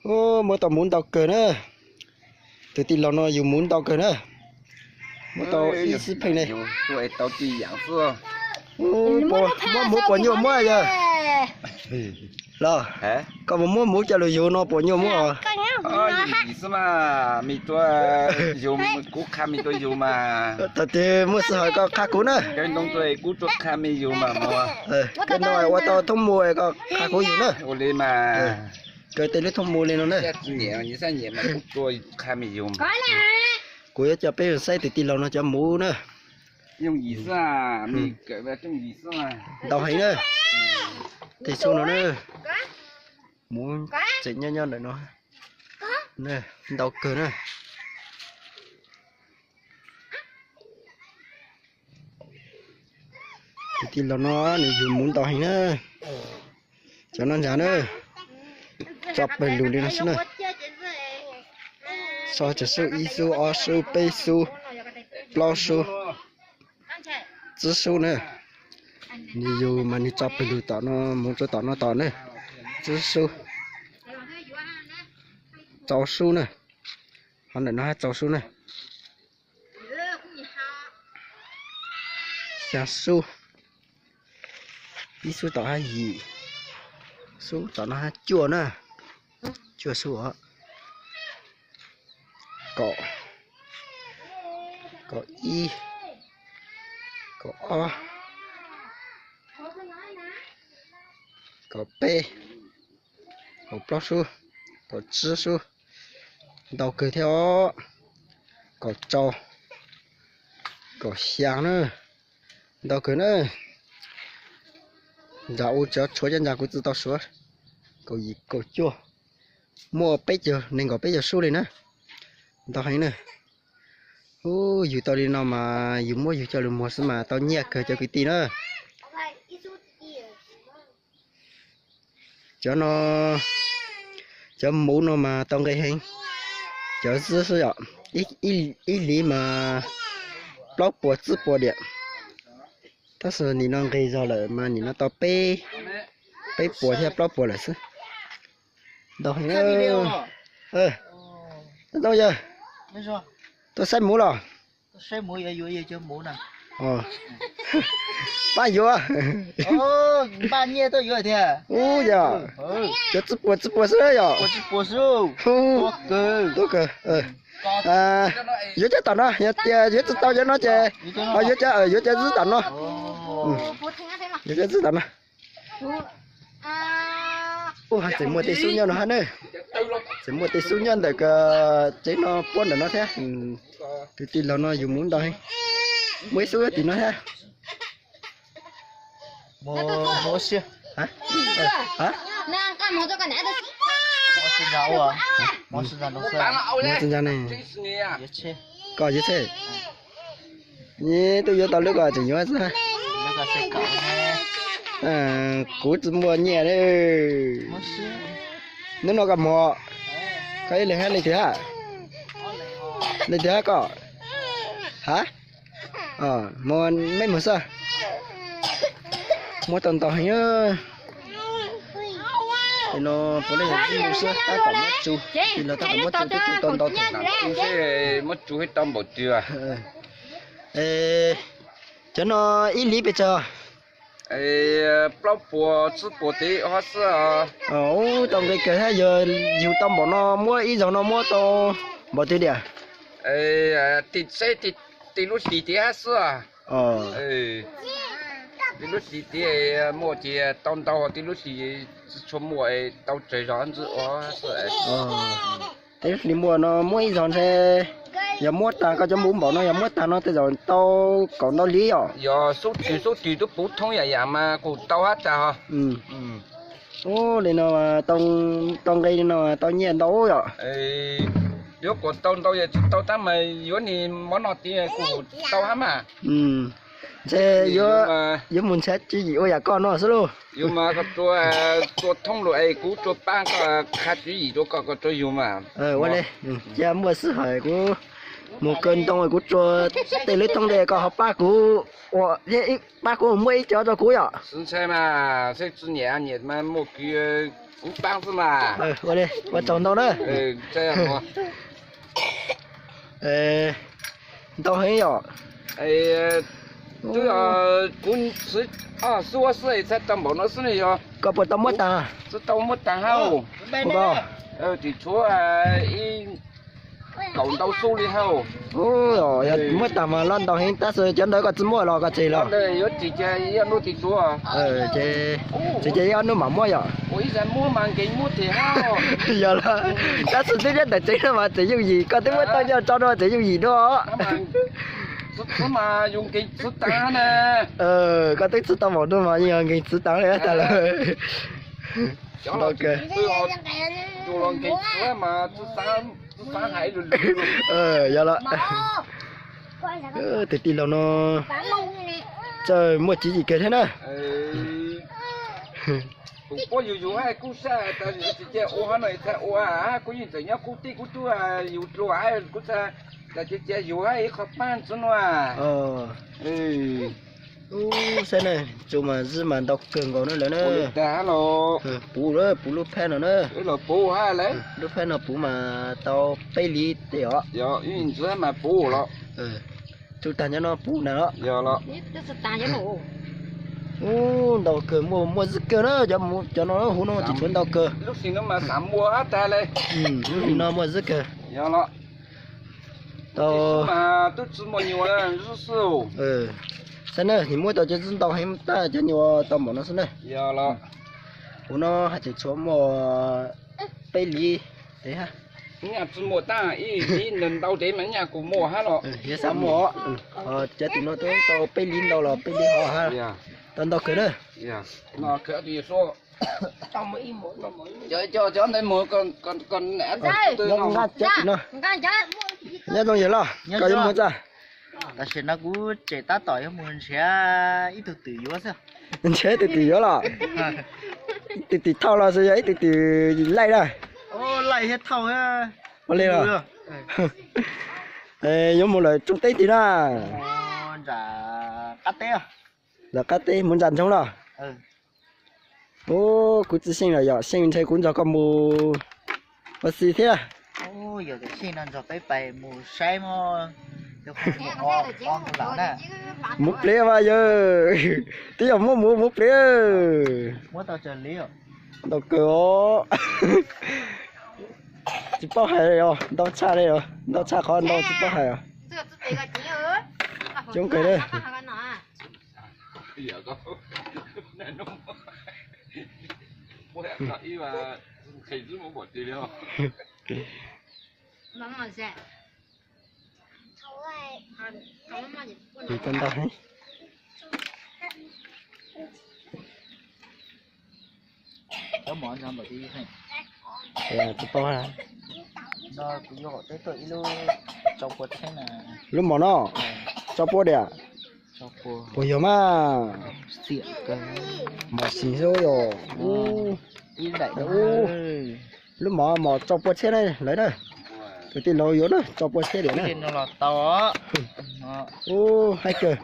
Muab tau muv ntau kawg na. Tus tij laug no yus muv ntau kawg na. Muab tau ib xib pheej ne. Muab muv puas nyuaj muab yog? Los, koj mus muab muv coj los yug no puas nyuaj muab os? Thaum twg muaj sij hawm koj qha kuv na. Koj no ua tau thoob mus koj qha kuv yug na. Koj tej lub thoob mus li no na. Kuv yuav coj peb saib tus tij laug no cov muv na. Ntau heev na. Tej xub no na. Muv tseem nyob nyob ntawm no. Ntau kawg na. Tus tij laug no nws yug muv ntau heev na. Cov no ntag na. Tso pawg lug li no xwb na. So tsav xub, ib xub, ob xub, peb xub, plaub xub, tsib xub na. Nws yug mas nws tso pawg lug tom no mus rau tom no tom na. Tsib xub, rau xub na. Ho ntawm no hab rau xub na. Xya xub. Ib xub tom hab yim xub, tom no hab cuaj na. Cuaj xub os. Kaum, kaum ib, kaum ob, kaum peb, kaum plaub xub, kaum tsib xub. Ntau kawg thiab os. Kaum rau, kaum xya na. Ntau kawg na. Ntsa ua tsov tshuav cov ntsa kuv tsis tau suav. Kaum yim kaum cuaj. Muaj peb caug, nees nkaum peb caug xub li na. Ntau heev na. Ub, yug tau li no mas yus muab yug coj lug muag xwb mas tau nyiaj kawg cov kwv tij na. Cov no, cov muv no mas tau nqi heev. Cov zib xwb yom, ib hliv mas plaub puas tsib puas diam. Tab sis nim no nqis zog lawm mas nim no tau peb, peb puas thiab plaub puas lawm xwb. Ntau heev. Ntoo yawg, tuaj saib muv los? Pab yuav. Ub yog, cov tsib puas tsib puas xwb yom. Tuaj kawg. Yuav cov tom no, yog tias yuav tsis tau cov no ces, yuav cov, yuav cov zib tom no. Yuav cov zib tom no. Ub, tseem muaj tej xub nyob no hab na. Tseem muaj tej xub nyob ntawm tsev no puab ntawm no thiab. Tus tij laug no yug muv ntau heev. Muaj ib xub tim no thiab. Muv tsis ntsa ne. Koj yuav tsheb. Tuaj yuav tau lub ko tseem yuav xwb. Kuv tsis muaj nyiaj li. Hnub no koj muag, koj ib leeg hab leej twg hab? Leej twg hab koj? Hab, muag meb muag xwb. Muab tau ntau heev. Nim no puav leej yog tib mus xwb tab tom muab tsu, tab tom muab tsu, tau ntau. Muab tsu tau npaum twg? Cov no ib hliv pes tsawg? Plaub puas tsib puas tiv hov xwb. Ub, tau nqi kawg thiab, yog yug tau npaum no muab ib zaug no muab tau npaum twg diam? Tim seb, tim lub hlis tiv hab xwb. Tim lub hlis tiv muaj ces tau ntau, tim lub hlis tsis tshua muaj, tau tsawg zog ntxwb ua xwb. Tim lub hlis muaj no muab ib zaug ntshe, yog muab tag koj cov muv npaum no, yog muab tag no tej zaum tau kaum ntau hliv os. Yog xub twg xub twg twb puv thoob yam yam mas kuj tau hab tag os. Ub, li no tau nqi li no tau nyiaj ntau yom. Yuav kom tau ntau yog tsis tau tab mas yuav niag mov noj tiv kuj tau hab mas. Ntshe yuav mus nrhiav tswv yim ua yam koj no xwb lauj. Yus mas koj tsuas, tsuas thoob lus es kuv tsuas pab koj qha tswv yim rau koj, koj tsuas yug mas. Ua li, cia muaj sij hawm kuv Mus kaw ntoo kuv tsuas tej lub thoob ntej koj ho pab kuv, pab kuv muab ib co rau kuv yom. Ua li, ua tsaug ntau na. Ntau heev yom. Koj puas tau muab tag? Tsis tshuav, kaum ntau xu li hauj. Yog muab tag mas loj ntau heev, tab sis cov ntawd koj tsis muab los koj tseg los? Tsis ces ib ob hnub mam muab yom. Yog los, tab sis twb nyob ntawm tsev no mas tseem yooj yim, koj twb muab tau nyob tso no tseem yooj yim dua. Koj twb txhub tau maum dua mas yeej nkees txwv taag li tas lawm. Yog los, tus tij laug no txawj muaj tswv yim kawg thiab na. Ub, saib na, tsuas mas zij mas ntau kawg nkaus na lawm na. Puv, puv lub phab no na. Lub phab no puv mas tau peb liv tej os. Tsuj tag nyob no puv na los. Ub, ntau kawg, muaj, muaj zij kawg na, cov no huv no tsis tshuav ntau kawg. Lub hlis no muaj zij kawg. Tau, saib na, nws muab tau cov txwj ntau heev tag cov nyuam tau npaum no xwb na. Huv no haj tseem tshuav muaj peb liv. Yog xav muaj, cov tim no twb tau peb liv ntau los peb liv hov hab. Tau ntau kawg na. Nqa cov tim no. Nyob zoo yawg loj, koj yuav mus txaj? Tam sim no kuv tseem tab tom yuav mus nrhiav ib tug twm yuav xwb. Nrhiav ib tug twm yuav los? Ib tug twm thauj los xwb yog ib tug twm laij na? Laij thiab thauj thiab. Ua li los? Yuav mus lawm tsoom teb twg na? Lawm qab teb mus ntsam ntsoog los? Ub, kuv tsis xyeej lawm yom, xyeej ntshe kuv nrog koj mus ua si thiab. Yog tias xyeej no nrog peb pais mus saib mog. Mus pliag mas yawg, twb yog muab mus mus pliag. Ntau kawg os. Tsis paub hais os, ntau tshaj li os, ntau tshaj qhov ntau tsis paub hais os. Coob kawg li. Tau ntau heev. Tsis paub. Lub mom no tsau pua diam? Puas yog mas? Mos xis xwb yog. Lub mom mos tsau pua txhiab na lawv na. Tus tij laug yuav na tsau pua txhiab diam na. Ub, haib kawg.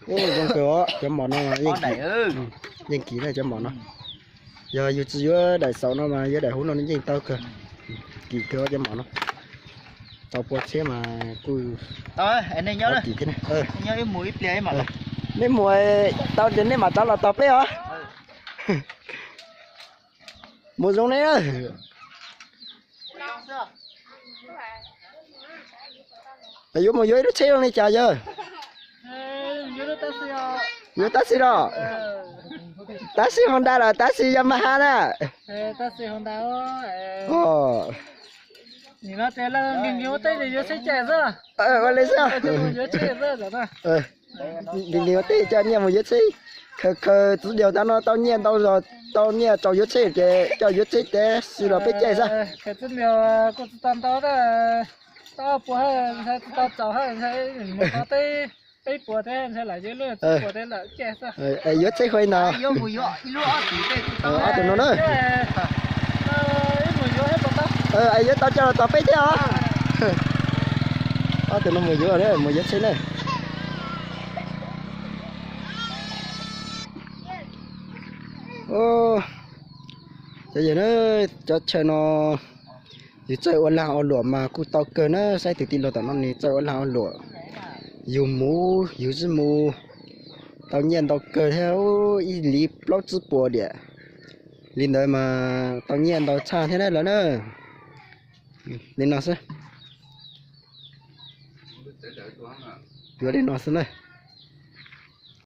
Ub, zoo kawg os, cov mom no yeej kim na cov mom no. Yog yus tsis yuav daim xaum no mas yuav daim huv no yeej tau kawg. Kim kawg cov mom no. Tsau pua txhiab mas kuj kim thiab. Nej mus tau ces nej mam rov los tos peb os. Mus zoo nej. Yuav mus yuav ib lub tsheb zoo li cas yawg? Yuav tab sis los? Tab sis Honda los tab sis Yamaha na? Ua li xwb. Lig lig ua teb coj nyiaj mus yuav tsheb. Khaws khaws txiv diaus tag no tau nyiaj ntau zog, tau nyiaj rau yuav tsheb ces coj yuav tsheb teb si los peb caij xwb. Yuav tsheb hov ntag. Ob tug no na. Yuav tau coj los tos peb thiab os. Ob tug no mus yuav, mus yuav tsheb na. Cov yawg na, cov chaw no yus txawj ua lag ua luam mas kuj tau kawg na. Saib tus tij laug tom no nws txawj ua lag ua luam, yug muv yug zij mus tau nyiaj ntau kawg thiab, ib hlis plaub tsib puas diam. Li ntawd mas tau nyiaj ntau tshaj thiab na lawv na. Li no xwb, yuav li no xwb na.